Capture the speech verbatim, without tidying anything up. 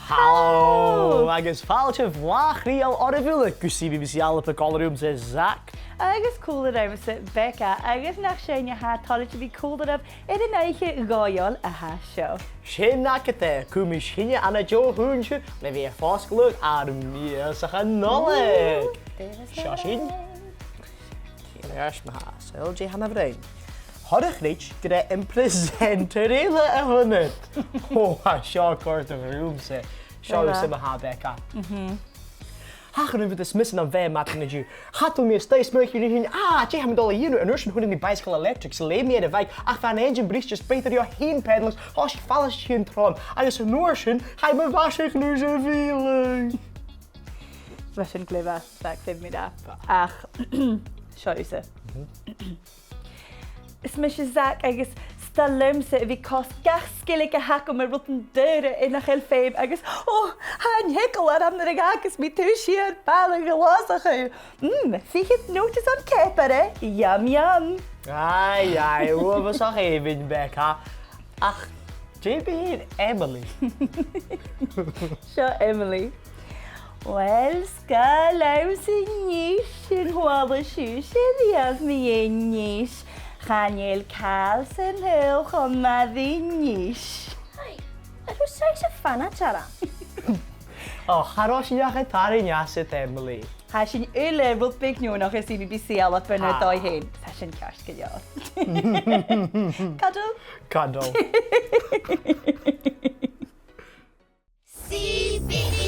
Halò! Agus fàilte bhlàth chridheil oirbh uile gu C B B C ALBA, còmhla riumsa Zach. Agus còmhla riumsa Becca, agus nach sinn a tha toilichte a bhith còmhla ribh air an oidhche ghàidheil a tha seo. Sin agad e, cumaidh sinne an-diugh an seo le bhith a' fosgladh ar mìosach Nollaig. Ooh, Davis Seo sinn. Nollaig. Ceart ma-thà, saoil dè th' ann a-rithist. Thoir a chreids gur e am presenter eile a th' annad. Ò, tha seo a' còrdadh riumsa. Seo thusa ma-thà, Becca. Mhm. Thachair an rud as miosa nam bheatha madainn an-diugh. Chaidil mi a-staigh is smaoinich mi rium fhìn, ah, dè tha mi dol a dhèanamh? An uair sin chunnaic mi bicycle electric, 's leum mi air a' bhike, ach bha an engine briste is b' fheudar dhomh fhìn pedalladh, thòisich fallas a' tighinn trom, agus an uair sin, chaidh mo mhaise a chnuasachadh. Bha sin glè mhath, Zach, feumaidh mi ràdh. Ach, seo thusa. Mhm. Is mise Zach agus 's toil leamsa a bhith a' cosg gach sgillinn a th' agam air rudan daora air nach eil feum agus, ò, tha an t-eagal orm nuair a dh'fhàgas mi taibhse air balla Ghlaschu. Mm, fichead nota son ceapaire, yum yum. Aidh, aidh, uabhasach èibhinn, Becca. Ach, dè mu dheidhinn Emily? Seo Emily. Uill, 's caomh leamsa a-nis, an cuala sibhse riamh mu dheidhinn a-nis? Chan eil càil san t-saoghal cho math ri a-nis. Aidh, an robh sibhse a' fanaid orm? Ò, cha robh sinn ach a' tarraing asad, Emily. Tha sinn uile rud beag neònach air C B B C ALBA na dòigh fhèin. Tha sin ceart gu leòr. Cuddle? Cuddle. C B B C